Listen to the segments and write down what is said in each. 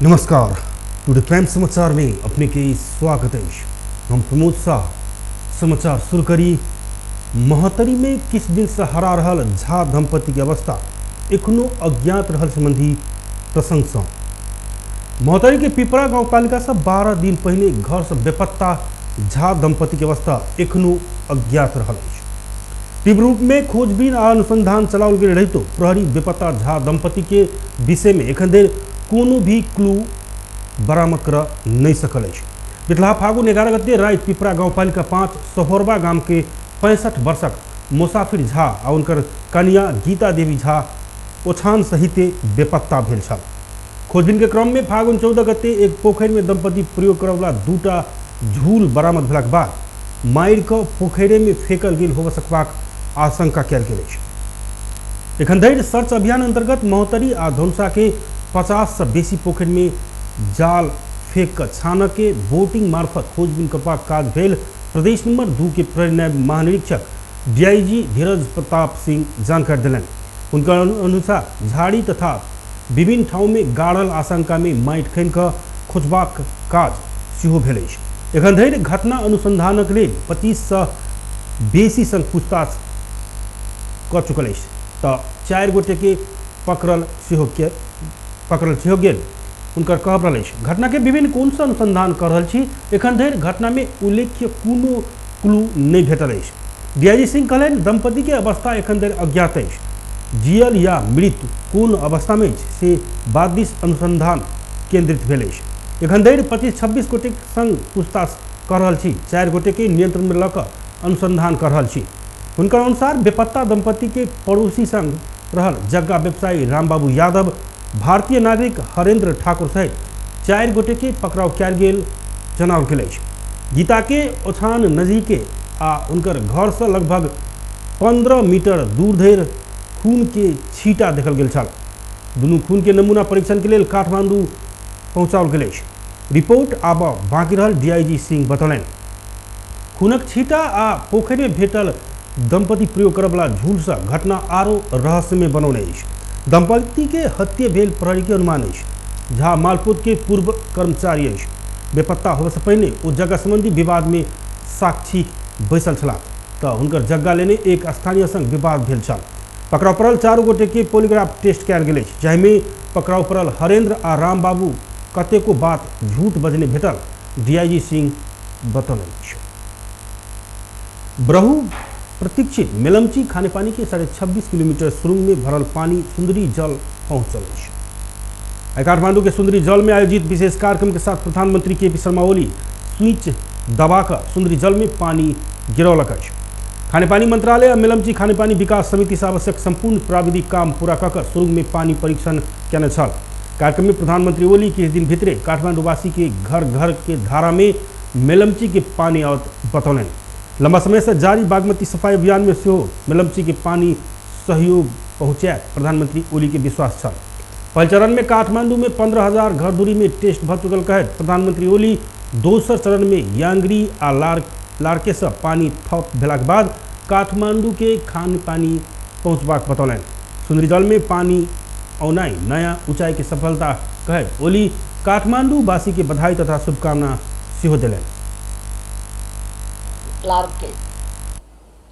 नमस्कार, today prime समाचार में अपने के स्वागत है। हम प्रमोद शाह समाचार शुरू करी। महतरी में किस दिन से हरा रहल झा दंपति की अवस्था एखनो अज्ञात रहल संबंधी प्रशंसा। महतरी के पिपरा गांवपालिका से 12 दिन पहले घर से बेपत्ता झा दंपति की अवस्था एखनो अज्ञात रहल। तीव्र रूप में खोजबीन आ अनुसंधान चलाओल गेल रही तो प्रहरी बेपत्ता झा दंपति के विषय में एखन देर कोनो भी क्लू बरामद कर नहीं सकल है। बितला फागुन 11 गते रात पिपरा गांवपालिका 5 सहोरबा गांव के 65 वर्षक मुसाफिर झा और उनकर कन्या गीता देवी झा ओछान सहित बेपत्ता भेल छल। खोजबीन के क्रम में फागुन 14 गते एक पोखरि में दंपति प्रयोग करवला दूटा झूल बरामद भेलाक बाद मारि कऽ पोखरि में फेंकल गेल हो सकबाक आशंका कयल गेल अछि। एखन धरि सर्च अभियान अंतर्गत महतरी आ धौनसा के 50 से बेसी पोखरि में जाल फेंक कर छानक के बोटिंग मार्फत खोजबीन करबाक काज भेल। प्रदेश नंबर 2 के प्रहरी नायब महानिरीक्षक डीआईजी धीरज प्रताप सिंह जानकारी दिलनि। उनका अनुसार झाड़ी तथा विभिन्न ठाव में गाड़ल आशंका में माटि खनि कऽ खोजबाक काज सेहो भेल अछि। एखन धरि घटना अनुसंधानक लेल 25 से बेसी संग पूछताछ कऽ चुकल अछि तऽ 4 गोटे के पकड़ल सेहो गेल। उनकर कहब रहल अछि घटना के विभिन्न कोण से अनुसंधान कर रहल छी। एखन धरि घटना में उल्लेख्य कोनो क्लू नहीं भेटल अछि। डीआईजी सिंह कहलनि दंपति के अवस्था एखन धरि अज्ञात अछि। जियल या मृत्यु कोन अवस्था में से बाद दिस अनुसंधान केंद्रित भेल अछि। एखन धरि 25-26 गोटे संग पूछताछ कर रहल छी। 4 गोटे के नियंत्रण में लऽ कऽ अनुसंधान कर रहल छी। उनका अनुसार बेपत्ता दंपति के पड़ोसी संग रहल जग्गा व्यवसायी रामबाबू यादव, भारतीय नागरिक हरेंद्र ठाकुर सहित 4 गोटे के पकड़ाव कयल गेल जनाओल गेल अछि। गीता के ओछान नजदीके आ उनकर घर से लगभग 15 मीटर दूर धरि खून के छींटा देखल गेल छल। दुनू खून के नमूना परीक्षण के लेल काठमांडू पहुंचाओल गेल अछि। रिपोर्ट आब बाकी रहल। डीआईजी सिंह बतौलनि खूनक छींटा आ पोखरि में भेटल दंपति प्रयोग करवला झूल से घटना आरो रहस्यमय बनौने अछि। दंपति के हत्या भेल प्रहरी के अनुमान अछि। झा मालपोत के पूर्व कर्मचारी अछि। बेपत्ता होबे से पहले ओ जगह संबंधी विवाद में साक्षी बैसल छलाह तऽ हुनकर जगह लेने एक स्थानीय संग विवाद भेल छल। पकड़ाव पड़ल 4 गोटे के पॉलीग्राफ टेस्ट कयल गेल अछि, जाहिमे पकड़ाव पड़ल हरेंद्र आ रामबाबू कतेको बात झूठ बजने भेटल डीआईजी सिंह बतौलनि अछि। बहु प्रतीक्षित मेलमची खानेपानी के 26.5 किलोमीटर सुरुंग में भरल पानी सुंदरी जल पहुंचल अछि। काठमांडू के सुंदरी जल में आयोजित विशेष कार्यक्रम के साथ प्रधानमंत्री केपी शर्मा ओली स्विच दबाकर सुंदरी जल में पानी गिरौलक अछि। खानेपानी मंत्रालय और मेलमची खानेपानी विकास समिति से आवश्यक संपूर्ण प्राविधिक काम पूरा कर सुरुंग में पानी परीक्षण केने छल। कार्यक्रम में प्रधानमंत्री ओली किछु दिन भीतरे काठमांडूवासी के घर घर के धारा में मेलमची के पानी आवत बतौलनि। लंबा समय से जारी बागमती सफाई अभियान में सेहो मेलमची के पानी सहयोग पहुँचाए प्रधानमंत्री ओली के विश्वास छल। पहल चरण में काठमांडू में 15,000 घर दूरी में टेस्ट भ चुकल कहैत प्रधानमंत्री ओली दोसर चरण में यांगरी आ लारके से पानी थप भेलाक बाद काठमांडू के खान पानी पहुँचबाक बतौलनि। सुंदरी जल में पानी औनाई नया ऊंचाई की सफलता कहैत ओली काठमांडू वासी के बधाई तथा शुभकामना सेहो दिलनि। लार्के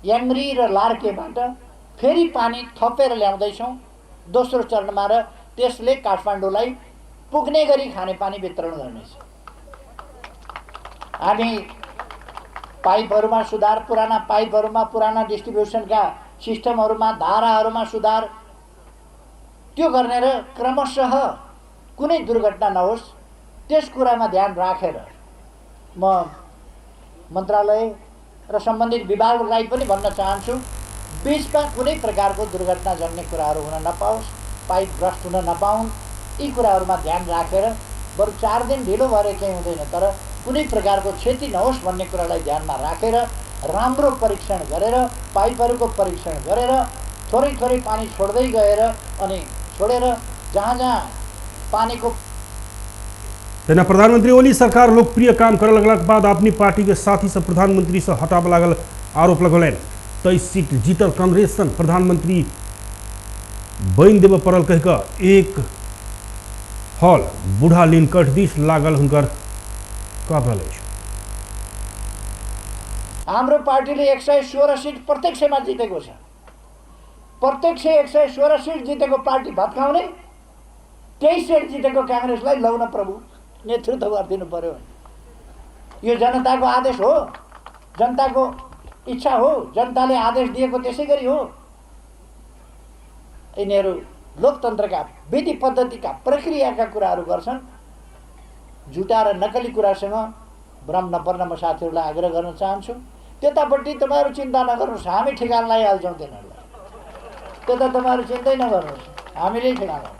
याङ्री र लार्केबाट फेरि पानी थपेर ल्याउँदैछौँ दोस्रो चरणमा र त्यसले काठमाडौँलाई पुग्ने गरी खानेपानी वितरण गर्नेछ। हामी पाइपहरूमा सुधार, पुराना पाइपहरूमा, पुराना डिस्ट्रिब्युसनका सिस्टमहरूमा, धाराहरूमा सुधार त्यो गर्ने र क्रमशः कुनै दुर्घटना नहोस् त्यस कुरामा ध्यान राखेर म मन्त्रालय र सम्बन्धित विभागलाई पनि भन्न चाहन्छु बीचमा कुनै प्रकारको दुर्घटना जन्ने कुराहरू हुन नपाओस्, पाइप ब्रस्ट हुन नपाउन्। यी कुराहरूमा ध्यान राखेर बरु 4 दिन ढिलो भएर केही हुँदैन तर कुनै प्रकारको क्षति नहोस् भन्ने कुरालाई ध्यानमा राखेर राम्रो परीक्षण गरेर पाइपहरूको परीक्षण गरेर थोरै थोरै पानी छोड्दै गएर अनि छोडेर जहाँ जहाँ पानीको तेना प्रधानमंत्री ओली सरकार लोकप्रिय काम करे लगलाक बाद अपनी पार्टी के साथी से प्रधानमंत्री से हटाबे लागल आरोप लगौलनि। 23 सीट जीतल कांग्रेस सन प्रधानमंत्री बनि देबे पड़ल कह एक हॉल बूढ़ा लिनकट दिस लागल हुनकर कहल अछि। हाम्रो पार्टीले 116 सिट प्रत्यक्षमा जितेको छ। प्रत्यक्ष 116 सिट जितेको पार्टी भत्काउने, 23 सिट जितेको काङ्ग्रेसलाई लौन प्रभु नेतृत्व गरिदिनु पर्यो। यो जनताको आदेश हो, जनताको इच्छा हो, जनताले आदेश दिएको त्यसै गरी हो। यिनीहरू लोकतन्त्रका विधि पद्धतिका प्रक्रियाका कुराहरू गर्छन्। झुटा र नकली कुरासँग भ्रम नपर्न म साथीहरूलाई आग्रह गर्न चाहन्छु। त्यतापट्टि तपाईँहरू चिन्ता नगर्नुहोस्, हामी ठेगान लगाइहाल्छौँ तिनीहरूलाई। त्यता तपाईँहरू चिन्तै नगर्नुहोस्, हामीले ठेगान लगाउँछौँ।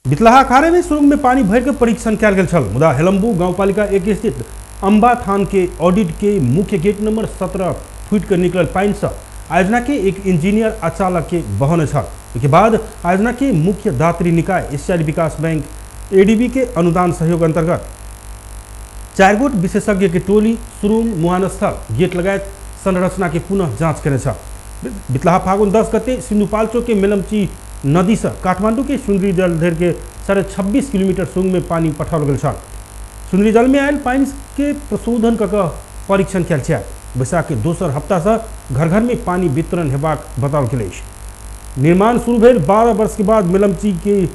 बितलाहा खारे में सुरुंग में पानी भर के परीक्षण किया गया छल, मुदा हेलम्बू गांवपालिका 1 स्थित अंबा थान के ऑडिट के मुख्य गेट नंबर 17 फुट कर निकल पाइन से आयोजना के एक इंजीनियर अचालक के बहन छल। इसके बाद आयोजना के मुख्य दात्री निकाय एशियाली विकास बैंक एडीबी के अनुदान सहयोग अंतर्गत 4 गोट विशेषज्ञ के टोली सुरुंग मुहानस्थल गेट लगायत संरचना के पुनः जांच करे छ। बितलाहा फागुन 10 गते सिन्धुपाल्चोक के मेलम्ची नदी से काठमांडू के सुंदरी जल धर के 26.5 किलोमीटर सुंग में पानी पठाओल गल छल। सुंदरी जल में आयल पानी के प्रशोधन क परीक्षण किया छै। बैसाख के दोसर हफ्ता से घर घर में पानी वितरण हेबाक बताओल गेल अछि। निर्माण शुरू भेल 12 वर्ष के बाद मेलम्ची के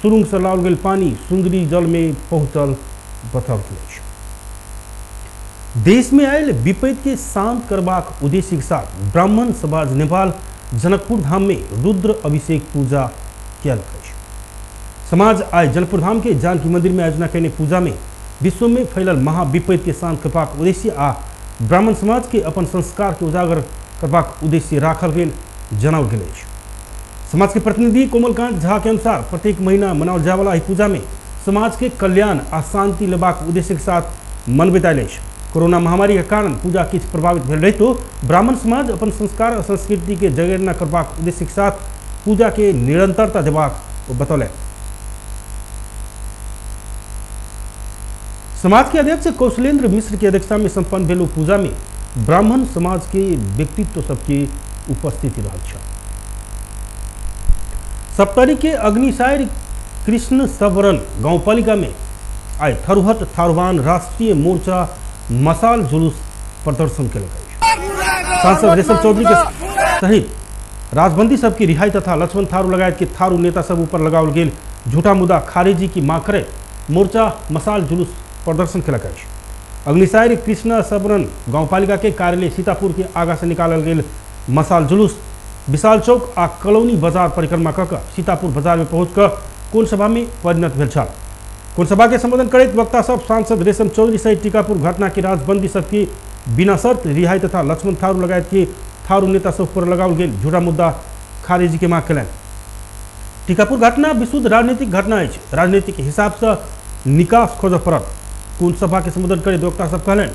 सुरुंग से लाओल गेल पानी सुंदरी जल में पहुंचल बताओल गेल अछि। देश में आयल विपद के शांत करबाक उद्देश्य के साथ ब्राह्मण समाज नेपाल जनकपुर धाम में रुद्र अभिषेक पूजा किया गया। समाज आज जनकपुर धाम के जानकी मंदिर में आयोजना करने पूजा में विश्व में फैलल महाविपद के शांत करबाक उद्देश्य आ ब्राह्मण समाज के अपन संस्कार के उजागर करबाक उद्देश्य राखल गेल जनाओल गेल अछि। समाज के प्रतिनिधि कोमलकांत झा के अनुसार प्रत्येक महीना मनाओल जाय वाला पूजा में समाज के कल्याण आ शांति लेबाक उद्देश्य के साथ मनबैत आयल अछि। कोरोना महामारी के कारण पूजा किछ प्रभावित भेल रही तो ब्राह्मण समाज अपन संस्कार और संस्कृति के जगेरना करबाक उद्देश्य के साथ पूजा के निरंतरता देबाक बतौले। समाज के अध्यक्ष कौशलेंद्र मिश्र की अध्यक्षता में संपन्न भेल पूजा में ब्राह्मण समाज के व्यक्तित्व सबके उपस्थिति रहल छ। सप्तरी के अग्निसार कृष्ण सबरन गांवपालिका में आय थरुहट थारूवान राष्ट्रीय मोर्चा मसाल जुलूस प्रदर्शन के सांसद रेशम चौधरी के सहित राजबंदी सबकी रिहाई तथा लक्ष्मण थारू लगायत के थारू नेता सब ऊपर लगाओल गेल झूठा मुद्दा खारिजी की मांग करे मोर्चा मसाल जुलूस प्रदर्शन के अग्निसार कृष्ण सबरन गांवपालिका के कार्यालय सीतापुर के आगा से निकालल गेल मसाल जुलूस विशाल चौक आ कलौनी बाजार परिक्रमा कऽ सीतापुर बाजार में पहुंच कर कोन सभा में परिणत भेल छल। कोन सभा के संबोधन करैत वक्ता सब सांसद रेशम चौधरी सहित टीकापुर घटना की राजबंदी सबकी बिना शर्त रिहाई तथा लक्ष्मण थारू लगायत के थारू नेता सब पर लगाओल गेल झूठा मुद्दा खारिजी के मांग कयलनि। टीकापुर घटना विशुद्ध राजनीतिक घटना अछि, राजनीतिक हिसाब से निकास खोजऽ पड़त। कोन सभा के संबोधन करैत वक्ता सब कहलनि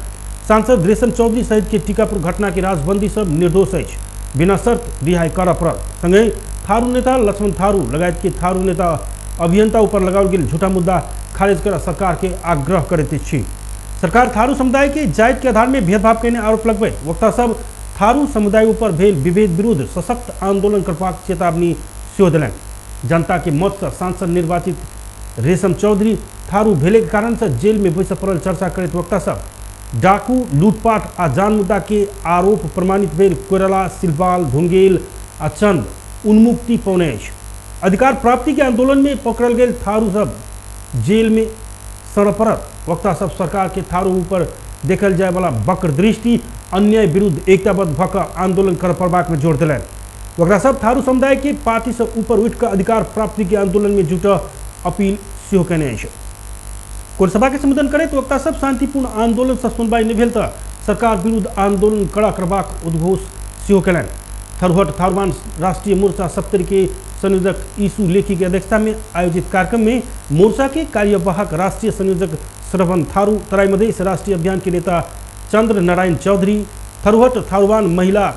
सांसद रेशम चौधरी सहित के टीकापुर घटना की राजबंदी सब निर्दोष अछि, बिना शर्त रिहाई करऽ पड़त। संगे थारू नेता लक्ष्मण थारू लगायत के थारू नेता अभियंता ऊपर लगाओल गेल झूठा मुद्दा खारिज कर सरकार के आग्रह करते छी। सरकार थारू समुदाय के जाति के आधार में भेदभाव करने आरोप लगबैत वक्ता सब थारू समुदाय ऊपर भेल विभेद विरुद्ध सशक्त आंदोलन करबाक चेतावनी सेहो देलनि। जनता के मत से सांसद निर्वाचित रेशम चौधरी थारू भेले के कारण से जेल में बैस पड़ल चर्चा करैत वक्ता सब डाकू लूटपाट आ जान मुद्दा के आरोप प्रमाणित भेल कोइराला सिलवाल ढुंगेल आ चंद उन्मुक्ति पौने अछि। अधिकार प्राप्ति के आंदोलन में पकड़ल गेल थारू सब जेल में सड़ पड़त वक्ता सब सरकार के थारू ऊपर देखल जाय वाला वक्र दृष्टि अन्याय विरुद्ध एकताबद्ध भऽ कऽ आंदोलन कर पड़बाक में जोर दिलनि। वक्ता सब थारू समुदाय के पार्टी से ऊपर उठि कऽ अधिकार प्राप्ति के आंदोलन में जुटऽ अपील सेहो कयने अछि। कोन सभा के संबोधन करैत वक्ता सब शांतिपूर्ण आंदोलन से सुनवाई नहि भेल तऽ सरकार विरुद्ध आंदोलन कड़ा करबाक उद्घोष सेहो कयलनि। थरुहट थारूवान राष्ट्रीय मोर्चा सप्तरी के संयोजक ईसु लेखी की अध्यक्षता में आयोजित कार्यक्रम में मोर्चा के कार्यवाहक राष्ट्रीय संयोजक श्रवण थारू, तराई मधेश राष्ट्रीय अभियान के नेता चंद्र नारायण चौधरी, थरुहट थारूवान महिला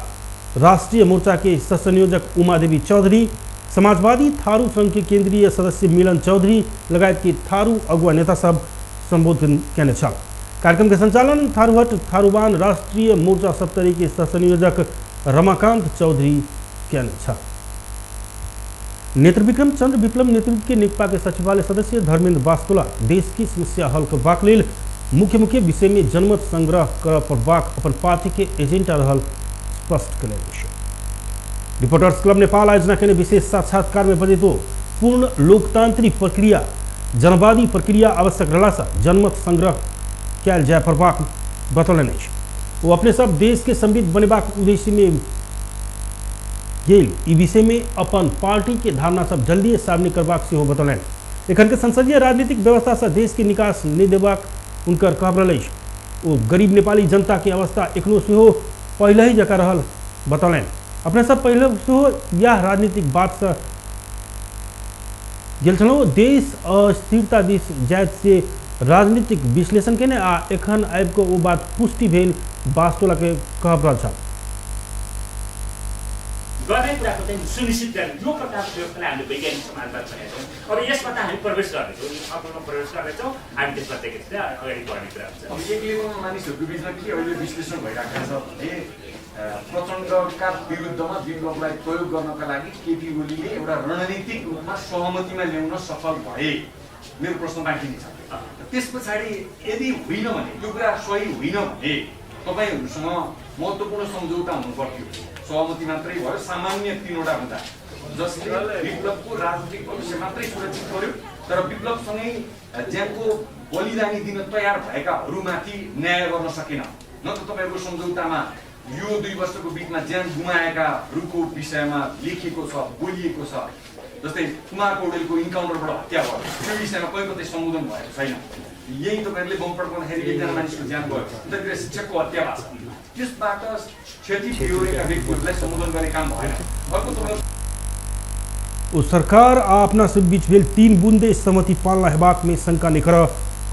राष्ट्रीय मोर्चा के सहसंयोजक उमा देवी चौधरी, समाजवादी थारू संघ के केंद्रीय सदस्य मिलन चौधरी लगायत के थारू अगुआ नेता सब संबोधन कयने छल। कार्यक्रम के संचालन थरुहट थारूवान राष्ट्रीय मोर्चा सप्तरी के सहसंयोजक रमाकांत चौधरी कयने छल। नेत्र विक्रम चंद्र विप्लव नेतृत्व के नेकपा के सचिवालय सदस्य धर्मेंद्र वास्तोला देश की समस्या हल करबाक लेल मुख्य मुख्य विषय में जनमत संग्रह कर पड़बाक अपन पार्टी के एजेंडा रहल स्पष्ट करें। रिपोर्टर्स क्लब नेपाल आयोजना के विशेष साक्षात्कार में बजे तो पूर्ण लोकतांत्रिक प्रक्रिया जनवादी प्रक्रिया आवश्यक रहला जनमत संग्रह कैल जाय पड़बाक बतौलन। वो अपने सब देश के संविध बनेबाक उद्देश्य में गेल ई विषय में अपन पार्टी के धारणा सब जल्दी सामने करबाक से बतौलन। एखन के संसदीय राजनीतिक व्यवस्था से देश के निकास नहीं देबाक उनकर कहब रही। वो गरीब नेपाली जनता की अवस्था एखनो से पहले ही जका रहल बतौलन। अपने सब पहले से यह राजनीतिक बात से गेल छलौ देश अस्थिरता दिस जायत से राजनीतिक विश्लेषण केने आ एखन आबि कऽ ओ बात पुष्टि भेल वास्तोला के कहब रहल छल। गर्ने कुराको चाहिँ सुनिश्चित गर्ने यो प्रकारको व्यवस्थालाई हामीले वैज्ञानिक समाजबाट भनेका छौँ। अब यसमा त हामी प्रवेश गर्नेछौँ, छलफलमा प्रवेश गर्नेछौँ, हामी त्यसमा चाहिँ अगाडि बढ्ने कुरा हुन्छ। एक्लैमा मानिसहरूको बिचमा के अहिले विश्लेषण भइरहेको छ भने प्रचण्डका विरुद्धमा विप्लवलाई प्रयोग गर्नका लागि केपी ओलीले एउटा रणनीतिक रूपमा सहमतिमा ल्याउन सफल भए। मेरो प्रश्न बाँकी नै छ। त्यस पछाडि यदि होइन भने यो कुरा सही होइन भने तपाईँहरूसँग महत्त्वपूर्ण सम्झौता हुनु पर्थ्यो। सहमति मात्रै भयो, सामान्य 3वटा हुँदा जसले विप्लवको राजनीतिक भविष्य मात्रै सुरक्षित गर्यो, तर विप्लवसँगै ज्यानको बलिदानी दिन तयार भएकाहरूमाथि न्याय गर्न सकेन। न त तपाईँहरूको सम्झौतामा यो 2 वर्षको बिचमा ज्यान गुमाएकाहरूको विषयमा लेखिएको छ, बोलिएको छ। जस्तै कुमार पौडेलको इन्काउन्टरबाट हत्या भयो, त्यो विषयमा कहीँ कतै सम्बोधन भएको छैन। यही तपाईँहरूले बम पड्काउँदाखेरि 1जना मानिसको ज्यान गयो, उतातिर शिक्षकको हत्या भएको छ। त्यसबाट क्षति बिहोरेका व्यक्तिहरूलाई सम्बोधन गर्ने काम भएन। अर्को तपाईँ सरकार आ अपना सब बीच भेल 3 बूंदे सहमति पालना हेबाक में शंका नहीं कर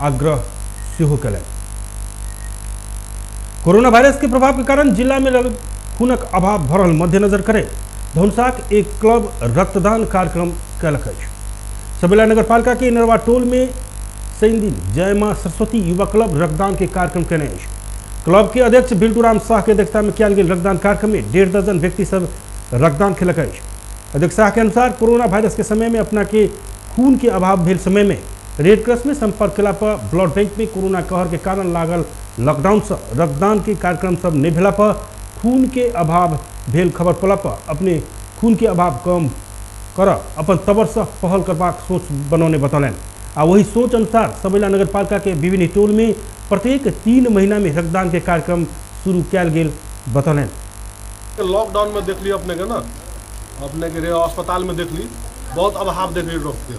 आग्रह सेहो कयलनि। कोरोना वायरस के प्रभाव के कारण जिला में खूनक अभाव भरल मद्देनजर करे धनुषाक एक क्लब रक्तदान कार्यक्रम कयलक अछि। सबेला नगर पालिका के नरवा टोल में शनि दिन जय मां सरस्वती युवा क्लब रक्तदान के कार्यक्रम केने अछि। क्लब के अध्यक्ष बिल्टूराम शाह के अध्यक्षता में कयल गेल रक्तदान कार्यक्रम में 1.5 दर्जन व्यक्ति सब रक्तदान केलक अछि। अध्यक्ष शाह के अनुसार कोरोना वायरस के समय में अपना के खून के अभाव भेल समय में रेड क्रॉस में संपर्क कला पर ब्लड बैंक में कोरोना कहर के कारण लागल लॉकडाउन से रक्तदान के कार्यक्रम सब नहीं भेला पर खून के अभाव भेल खबर पड़ा पर अपने खून के अभाव कम कर अपन तबर से पहल करबाक सोच बनौने बतौलन। आ वही सोच अनुसार सबेला नगर पालिका के विभिन्न टोल में प्रत्येक 3 महीना में रक्तदान के कार्यक्रम शुरू कयल गेल बतौलन। लॉकडाउन में देख ली अपने के ना, अपने के अस्पताल में देख ली बहुत अभाव देख ली रक्त के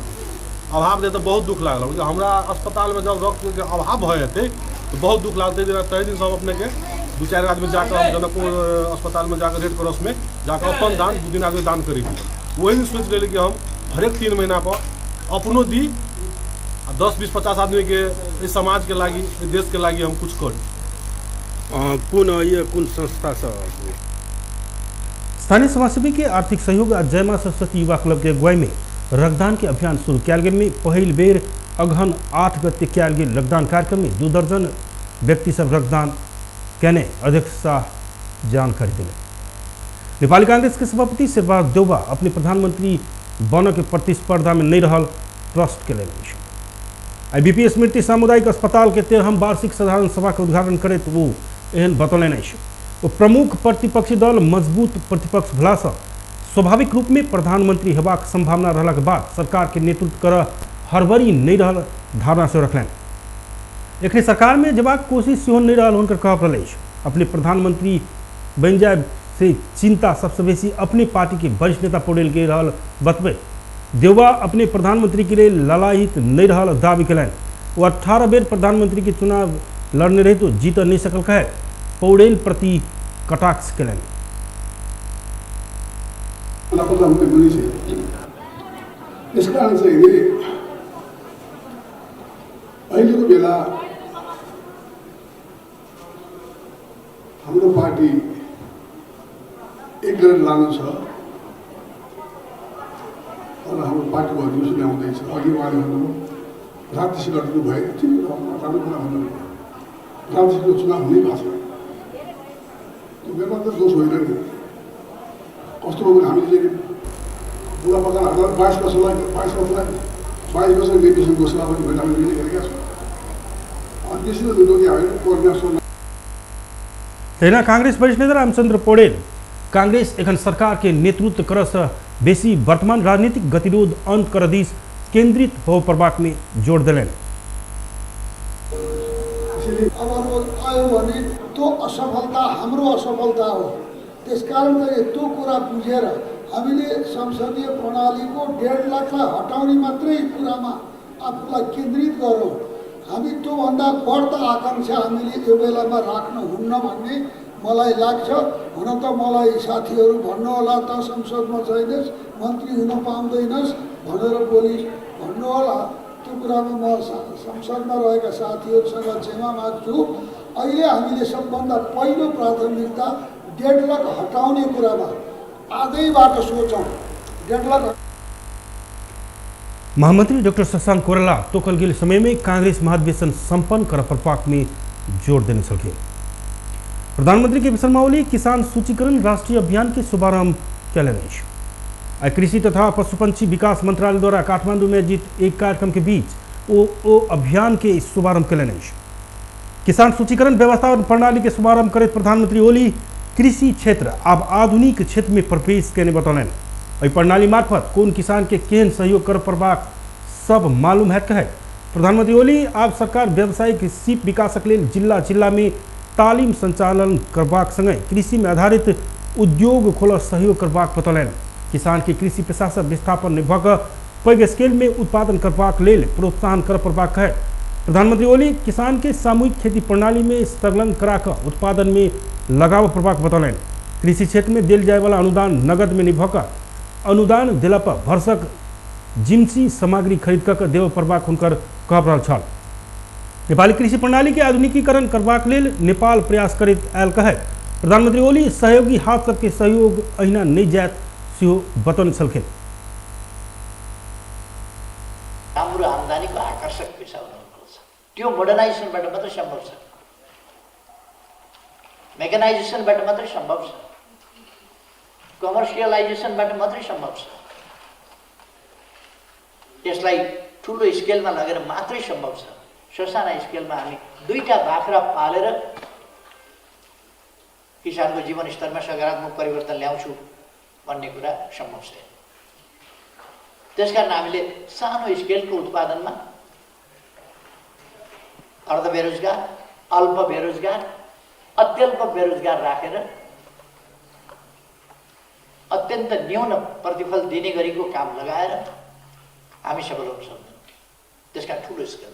अभाव दे तो बहुत दुख लागल। हमारा अस्पताल में जब रक्त के अभाव भए तो बहुत दुख लगते। तय दिन सब अपने के 2-4 आदमी जाकर हम जनकपुर अस्पताल में जाकर रेड क्रॉस में जाकर अपन दान 2 दिन आगे दान करी। वही दिन सोच ले कि हम हरेक 3 महीना पर अपनों दी 10-20-50 आदमी के इस समाज के लागी देश के लागी हम कुछ कौन संस्था स्थानीय समाजसेवी के आर्थिक सहयोग आ जय मां सरस्वती युवा क्लब के अगुवाई में रक्तदान के अभियान शुरू कयल गेल में पहिल बेर अगहन 8 गते कयल गेल रक्तदान कार्यक्रम में 2 दर्जन व्यक्ति सब रक्तदान केने अध्यक्ष शाह जानकारी दिले। नेपाली कांग्रेस के सभापति शेरबहादुर देउबा अपने प्रधानमंत्री बन के प्रतिस्पर्धा में नहीं रहल प्रश्न केले। IBP स्मृति सामुदायिक अस्पताल के 13वीं वार्षिक साधारण सभा के उद्घाटन करे तो वो एहन बतौलन अछि। वो प्रमुख प्रतिपक्षी दल मजबूत प्रतिपक्ष भला से स्वाभाविक रूप में प्रधानमंत्री हेबाक संभावना रहला के बाद सरकार के नेतृत्व कर हड़बड़ी नहीं रहल धारणा से रखलन। एखने सरकार में जबाक कोशिश सेहो नहीं रहल हुनकर कहब रहल अछि। अपने प्रधानमंत्री बन जाय से चिंता सबसे बेसी अपने पार्टी के वरिष्ठ नेता पौडेल के रहल बतबे देउबा अपने प्रधानमंत्री के लिए ललायित नहीं रहल दावी कलन। वो 18 बेर प्रधानमंत्री के चुनाव लड़ने रहे तो जीत नहीं सकल कहे पौडेल प्रति कटाक्ष कलन। इस कारण से अहिलेको बेला हाम्रो पार्टी एक गरेर लानु छ र हाम्रो पार्टीको अधिवेशन आउँदैछ। अघि उहाँले भन्नुभयो राजनीतिक लड्नु भयो, ठिक राम्रो कुरा भन्नुभयो। राजनीतिक चुनाव हुनै भएको छ, त्यो बेला त दोष होइन नि। कस्तो हो भने हामीले बुढापाकालाई 22 वर्षलाई 22 वर्ष निर्देशन घोषणा पनि भएन, हामीले गरेका छौँ। अनि त्यसरी लोके होइन कोर्डिनेसन तेना कांग्रेस वरिष्ठ नेता रामचंद्र पौडेल कांग्रेस एखन सरकार के नेतृत्व करस बेसी वर्तमान राजनीतिक गतिरोध अंत कर दिस केंद्रित हो प्रभाग में जोड़ दिलेन। अवरोध आयो भने त्यो असफलता हाम्रो असफलता हो। त्यसकारण त्यो कुरा बुझेर हामीले संसदीय प्रणालीको 1.5 लाखलाई हटाउने मात्रै कुरामा आफूलाई केन्द्रित गरौँ। हामी त्योभन्दा बढ्ता आकांक्षा हामीले यो बेलामा राख्न हुन्न भन्ने मलाई लाग्छ। हुन त मलाई साथीहरू भन्नुहोला त संसदमा छैनस्, मन्त्री हुन पाउँदैनस् भनेर भन्नुहोला। त्यो कुरामा म संसदमा रहेका साथीहरूसँग क्षमा माग्छु। अहिले हामीले सबभन्दा पहिलो प्राथमिकता 1.5 लाख हटाउने कुरामा आजैबाट सोचौँ। 1.5 लाख महामंत्री डॉक्टर शशांक कोइराला तोकल गेल समय में कांग्रेस महाधिवेशन संपन्न कर प्रपाक में जोर देने सके। प्रधानमंत्री के शर्मा ओली किसान सूचीकरण राष्ट्रीय अभियान के शुभारंभ कैलेन। कृषि तथा पशुपंछी विकास मंत्रालय द्वारा काठमांडू में आयोजित एक कार्यक्रम के बीच ओ अभियान के शुभारंभ कैलेन। किसान सूचीकरण व्यवस्थापन प्रणाली के शुभारंभ करे प्रधानमंत्री ओली कृषि क्षेत्र अब आधुनिक क्षेत्र में प्रवेश करने बतौलन। प्रणाली मार्फत कौन किसान के केहन सहयोग कर प्रभाग सब मालूम है कहे प्रधानमंत्री ओली अब सरकार व्यावसायिक सीप विकासक लेल जिला जिला में तालीम संचालन करबाक संगे कृषि में आधारित उद्योग खोल सहयोग करबाक बतौलन। किसान के कृषि पेशा से विस्थापन नहीं भऽ पैघ स्केल में उत्पादन करबाक लेल प्रोत्साहन कर प्रभाग कहे प्रधानमंत्री ओली किसान के सामूहिक खेती प्रणाली में संलग्न करा उत्पादन में लगाव प्रभाग बतौलन। कृषि क्षेत्र में दिल जाए वाला अनुदान नगद में नहीं भऽ अनुदान दिला पर भरसक जिम्सी सामग्री खरीद कर देव प्रभाग हुनकर कहब रहल छल। नेपाली कृषि प्रणाली के आधुनिकीकरण करबाक लेल नेपाल प्रयास करैत आयल कहे प्रधानमंत्री ओली सहयोगी हाथ सबके सहयोग अहिना नहीं जायत सेहो बतौने छलखिन। राम्रो आम्दानीको आकर्षक पेशा हुनुपर्छ। त्यो मोडर्नाइजेसनबाट मात्रै सम्भव छ, मेकानाइजेसनबाट मात्रै सम्भव छ, कमर्सियलाइजेसनबाट मात्रै सम्भव छ। यसलाई ठुलो स्केलमा लगेर मात्रै सम्भव छ। ससाना स्केलमा हामी 2टा बाख्रा पालेर किसानको जीवन स्तरमा सकारात्मक परिवर्तन ल्याउँछु भन्ने कुरा सम्भव छ। त्यसकारण हामीले सानो स्केलको उत्पादनमा अर्ध बेरोजगार, अल्प बेरोजगार, अत्यल्प बेरोजगार राखेर अत्यन्त न्यून प्रतिफल दिने गरीको काम लगाएर हामी सफल हुन सक्छौँ। त्यसका ठुलो स्केल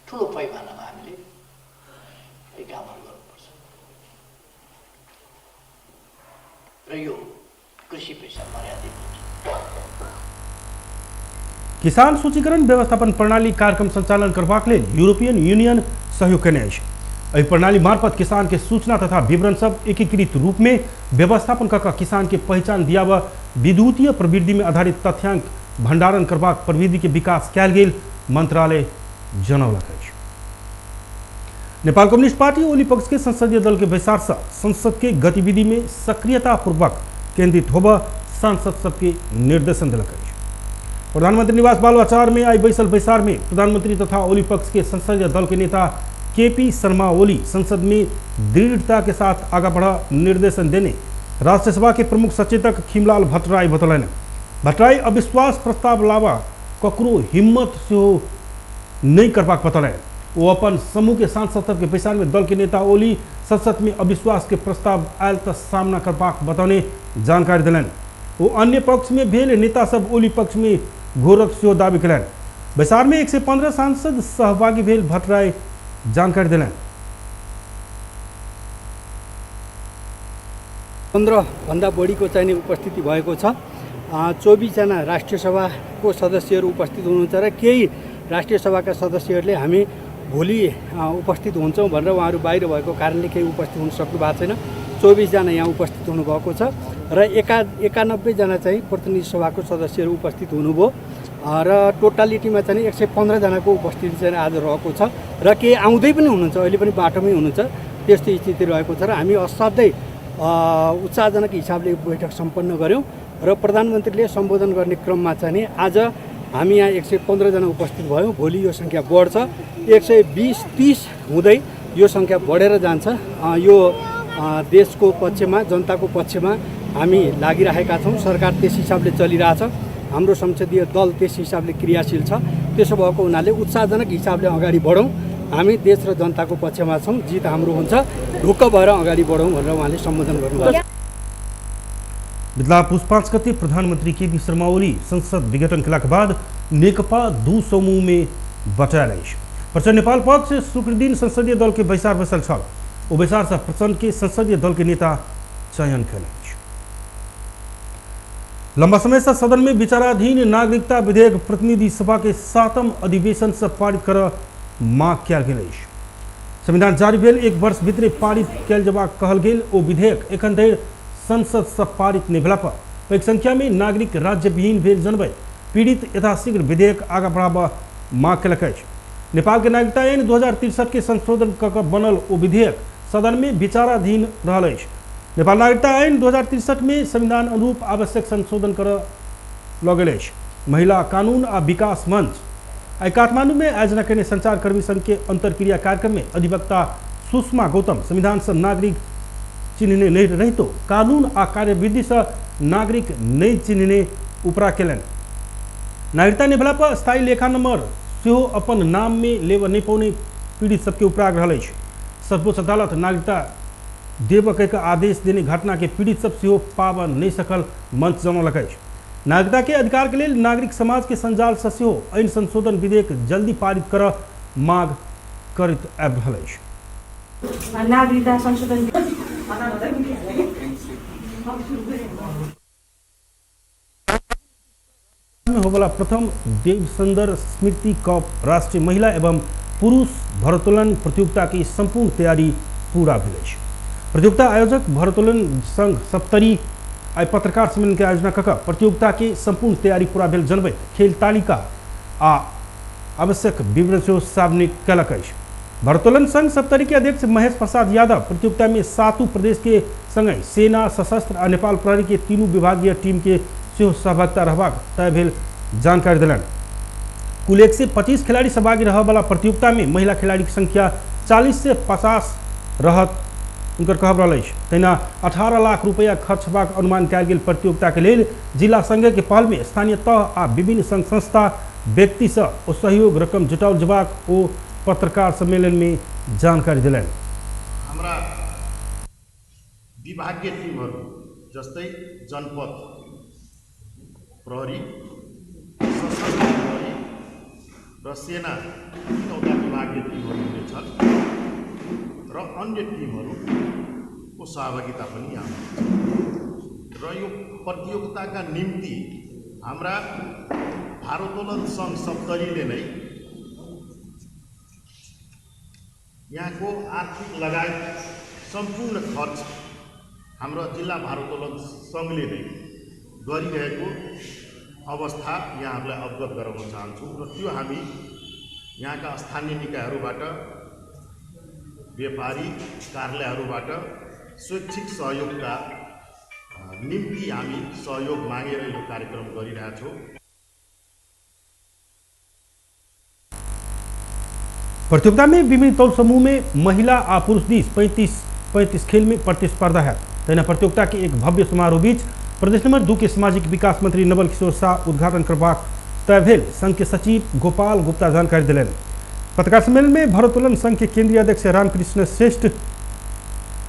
ठुलो पैमानामा हामीले यी कामहरू गर्नुपर्छ र यो कृषि पेशा मर्यादित हुन्छ। किसान सूचीकरण व्यवस्थापन प्रणाली कार्यक्रम संचालन करबाक लेल यूरोपियन यूनियन सहयोग केने अछि। एहि प्रणाली मार्फत किसान के सूचना तथा विवरण सब एकीकृत रूप में व्यवस्थापन कर किसान के पहचान दिया व विद्युतीय प्रवृत्ति में आधारित तथ्यांक भंडारण करबाक प्रविधि के विकास कैल गेल मंत्रालय जनौलक अछि। नेपाल कम्युनिस्ट पार्टी ओली पक्ष के संसदीय दल के बैसार से संसद के गतिविधि में सक्रियता पूर्वक केंद्रित होब सांसद सबके निर्देशन दिलक अछि। प्रधानमंत्री निवास बालुआचार में आई बैसल बैसार में प्रधानमंत्री तथा ओली पक्ष के संसदीय दल के नेता केपी शर्मा ओली संसद में दृढ़ता के साथ आगे बढ़ा निर्देशन देने राष्ट्रीय सभा के प्रमुख सचेतक खीमलाल भट्टराई बतौलन। भट्टराई अविश्वास प्रस्ताव लावा ककरो हिम्मत से नहीं करबाक बतौलन। वो अपन समूह के सांसद सबके बैसार में दल के नेता ओली संसद में अविश्वास के प्रस्ताव आयल तो सामना करबाक बतौने जानकारी दिलन। वो अन्य पक्ष में भेल नेता सब ओली पक्ष में घोरक से दावी कलन। बैसार में 115 सांसद सहभागी भेल भट्टराई जानकारी दिलन। 15 भन्दा बढीको चाहिँ उपस्थिति भएको छ। 24 जना राष्ट्रिय सभाको सदस्यहरू उपस्थित हुनुहुन्छ र केही राष्ट्रिय सभाका सदस्यहरूले हामी भोलि उपस्थित हुन्छौँ भनेर उहाँहरू बाहिर भएको कारणले केही उपस्थित हुन सक्नु भएको छैन। 24 जना यहाँ उपस्थित हुनुभएको छ र 91 जना चाहिँ प्रतिनिधि सभाको सदस्यहरू उपस्थित हुनुभयो र टोटालिटीमा चाहिँ 115 जनाको उपस्थिति चाहिँ आज रहेको छ र केही आउँदै पनि हुनुहुन्छ, अहिले पनि बाटोमै हुनुहुन्छ। त्यस्तो स्थिति रहेको छ र हामी असाध्यै उत्साहजनक हिसाबले बैठक सम्पन्न गऱ्यौँ र प्रधानमन्त्रीले सम्बोधन गर्ने क्रममा चाहिँ नि आज हामी यहाँ 115 जना उपस्थित भयौँ। भोलि यो सङ्ख्या बढ्छ, 120-30 हुँदै यो सङ्ख्या बढेर जान्छ। यो देशको पक्षमा, जनताको पक्षमा हामी लागिरहेका छौँ। सरकार त्यस हिसाबले चलिरहेछ, हाम्रो संसदीय दल त्यस हिसाबले क्रियाशील छ। त्यसो भएको हुनाले उत्साहजनक हिसाबले अगाडि बढौँ। हामी देश र जनताको पक्षमा छौँ, जित हाम्रो हुन्छ, ढुक्क भएर अगाडि बढौँ भनेर उहाँले सम्बोधन गर्नुभयो। बितला पुस 5 गते प्रधानमंत्री केपी शर्मा ओली संसद विघटन के बाद नेकपा दू समूह में बटायल अछि। प्रचंड नेपाल पक्ष शुक्रदिन संसदीय दल के बैसार बसल छल। ओ बैसार से प्रचंड के संसदीय दल के नेता चयन कयल अछि। लंबा समय से सदन में विचाराधीन नागरिकता विधेयक प्रतिनिधि सभा के 7म अधिवेशन से पारित कर मांग कयल गेल अछि। संविधान जारी भेल 1 वर्ष भीतर पारित कयल जबाक कहल गेल ओ विधेयक एखन धरि संसद से पारित नहीं भेला पर पैघ संख्या में नागरिक राज्य विहीन भेल जनबैत पीड़ित यथाशीघ्र विधेयक आगा बढ़ाबा मांग कयलक अछि। नेपाल के नागरिकता ऐन 2063 के संशोधन कऽ बनल ओ विधेयक सदन में विचाराधीन रहल अछि। नेपाल नागरिकता ऐन 2063 में संविधान अनुरूप आवश्यक संशोधन कर लऽ गेल अछि। महिला कानून आ विकास मंच आई काठमांडू में आयोजना कयने संचारकर्मी संघ के अंतरक्रिया कार्यक्रम में अधिवक्ता सुषमा गौतम संविधान से नागरिक चिन्हने नहीं रहितो कानून आ कार्यविधि से नागरिक नहीं चिन्हने उपरा केलन। नागरिकता नहीं भेला पर स्थायी लेखा नंबर सेहो अपन नाम में लेबऽ नहीं पौने पीड़ित सबके उपराग रहल अछि। सर्वोच्च अदालत नागरिकता देबऽ के आदेश देने घटना के पीड़ित सब सेहो पाबऽ नहीं सकल मंच जनौलक अछि। नागरिकता के अधिकार के लेल नागरिक समाज के संजाल से सेहो ऐन संशोधन विधेयक जल्दी पारित कर मांग करैत आबि रहल अछि। नागरिकता संशोधन में होबला प्रथम देव सुंदर स्मृति कप राष्ट्रीय महिला एवं पुरुष भारोत्तोलन प्रतियोगिता की संपूर्ण तैयारी पूरा भेल अछि। प्रतियोगिता आयोजक भारोत्तोलन संघ सप्तरी आई पत्रकार सम्मेलन के आयोजना कऽ प्रतियोगिता के संपूर्ण तैयारी पूरा भेल जनबैत खेल तालिका आ आवश्यक विवरण सेहो सार्वजनिक कयलक अछि। भारोत्तोलन संघ सप्तरी के अध्यक्ष महेश प्रसाद यादव प्रतियोगिता में 7 प्रदेश के संगे सेना, सशस्त्र आ नेपाल प्रहरी के 3 विभागीय टीम के सेहो सहभागिता रहबाक तय भेल जानकारी दिलन। कुल 125 खिलाड़ी सहभागी रह वाला प्रतियोगिता में महिला खिलाड़ी की संख्या 40 से 50 रहत उनकर कहब रहल अछि। तहिना 18 लाख रुपया खर्च हेबाक अनुमान कयल गेल प्रतियोगिता के लेल जिला संघ के पहल में स्थानीय तह आ विभिन्न संघ संस्था व्यक्ति से ओ सहयोग रकम जुटाओल जबाक ओ पत्रकार सम्मेलन में जानकारी दिलन। हाम्रा विभागीय टिमहरू जस्तै जनपद प्रहरी, सशस्त्र प्रहरी र सेना 3वटा विभागीय टिमहरू हुनेछन् र अन्य टिमहरूको सहभागिता पनि यहाँ र यो प्रतियोगिताका निम्ति हाम्रा भारोत्तोलन संघ सप्तरीले नै यहाँको आर्थिक लगायत सम्पूर्ण खर्च हाम्रो जिल्ला भारोत्तोलन संघले नै गरिरहेको अवस्था यहाँहरूलाई अवगत गराउन चाहन्छु र त्यो हामी यहाँका स्थानीय निकायहरूबाट, व्यापारी कार्यालयहरूबाट स्वैच्छिक सहयोगका निम्ति हामी सहयोग मागेर यो कार्यक्रम गरिरहेछौँ। प्रतियोगिता में विभिन्न तौल समूह में महिला आ पुरुष बीच 35 खेल में प्रतिस्पर्धा है। तैना प्रतियोगिता के एक भव्य समारोह बीच प्रदेश नंबर 2 के सामाजिक विकास मंत्री नवल किशोर शाह उद्घाटन करबाक तय भेल संघ के सचिव गोपाल गुप्ता जानकारी दिलन। पत्रकार सम्मेलन में भारोत्तोलन संघ के केंद्रीय अध्यक्ष रामकृष्ण श्रेष्ठ,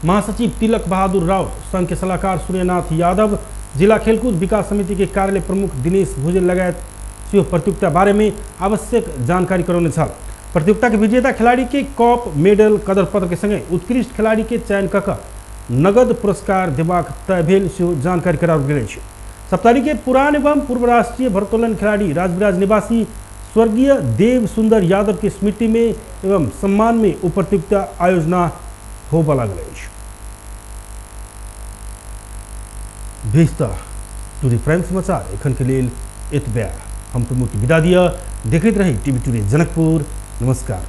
महासचिव तिलक बहादुर राउत, संघ के सलाहकार सूर्यनाथ यादव, जिला खेलकूद विकास समिति के कार्यालय प्रमुख दिनेश भुजेल लगायत सेहो प्रतियोगिता बारे में आवश्यक जानकारी करौने छल। प्रतियोगिता के विजेता खिलाड़ी के कप, मेडल, कदर पत्र के संगे उत्कृष्ट खिलाड़ी के चयन कऽ नगद पुरस्कार देबाक तय भेल सेहो जानकारी कराओल गेल अछि। सप्तारी के पुरान एवं पूर्व राष्ट्रीय भारोत्तोलन खिलाड़ी राजविराज निवासी स्वर्गीय देव सुंदर यादव के स्मृति में एवं सम्मान में उप प्रतियोगिता आयोजना होबऽ लागल अछि। भेजता टुडे प्राइम समाचार एखन के लेल एतबे। हम प्रमुख विदा दिया। देखते रही टीवी टुडे जनकपुर। नमस्कार।